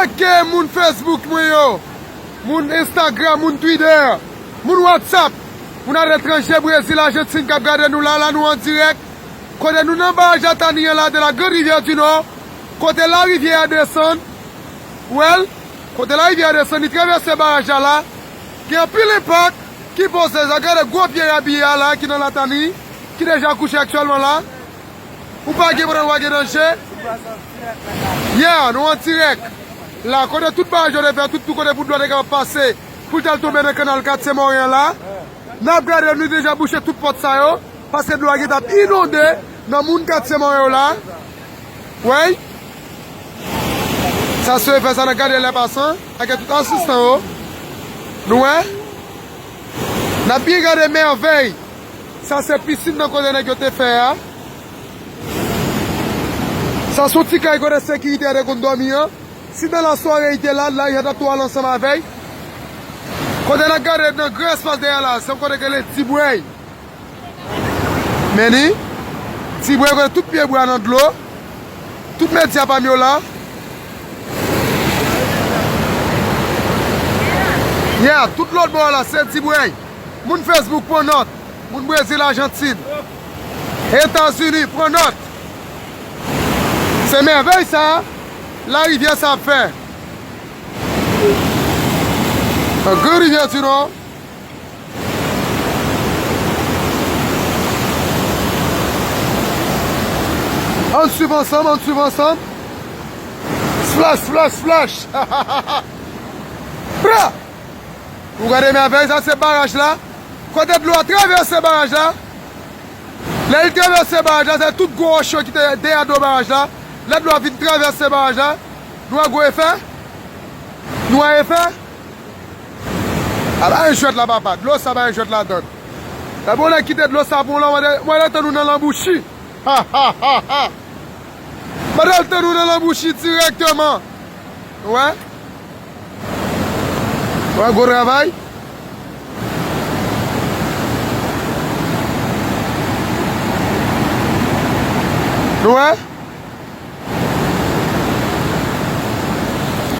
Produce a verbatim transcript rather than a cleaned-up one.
Ke moun Facebook mwen yo, moun Instagram, moun Twitter, moun WhatsApp, moun aletranje, Brezil, Ajantin k ap gade nou la, la nou an dirèk. Kote nou nan baraj Latani an la, de la Grande Rivière du Nord, kote larivyè a desann, well, kote larivyè a desann, li travèse baraj la la, gen anpil enpak ki poze, sa gade gwo pye rabiya la ki nan Latani, ki deja kouche aktyèlman la. Ou pa gen pwoblèm, ou pa gen danje. Yeah, nou an dirèk. La, kote tout baraj yo te fè, tout, tout kote pou dlo te kapab pase, pou l t al tonbe nan kanal Katye Mòren an la. N ap gade, nou deja bouche tout pòt sa yo, paske dlo a gentan ap inonde nan moun Katye Mòren yo la. Wey. Sa se fè sa nan gade lè pasan, ak tout asistan yo. Nou wè? N ap byen gade mèvèy. Sa se pisin nan kote nèg yo te fè a. Sa se yon ti kay kote sekirite a te konn dòmi an. Si nan lasware li te la, larivyè t ap tou al ansanm avè l. Kote n ap gade nan gran espas dèyè la, se yon kote ki rele Dibwèy. Men ni, Dibwèy kote tout pye bwa nan dlo, tout medya pa m yo la. Yeah, tout lòt bò a la, se Dibwèy. Moun Facebook, pran nòt. Moun Brezil, Ajantin, Etazini, pran nòt. Se mèvèy sa, larivyè sa ap fè. Nan Gran Rivyè di Nò. Ann swiv ansanm, ann swiv ansanm. Splash, splash, splash. Pra! Ou gade mèvèy, sa se baraj la. Kote dlo a travèse baraj la. Lè li travèse baraj la, se tout gwo wòch yo ki te dèyè do baraj la. Lè dlo a vin travèse baraj la, nou wè gwo efè? Nou wè efè? A, pa yon jwèt la, papa. Dlo sa pa yon jwèt ladan. Lè bon nèg kite dlo sa pou w la, mwen te, mwen te tann ou nan lanbouchi. Ha, ha, ha, ha. Mwen te tann ou nan lanbouchi dirèkteman. Wè? Wè, gwo travay. Nou wè?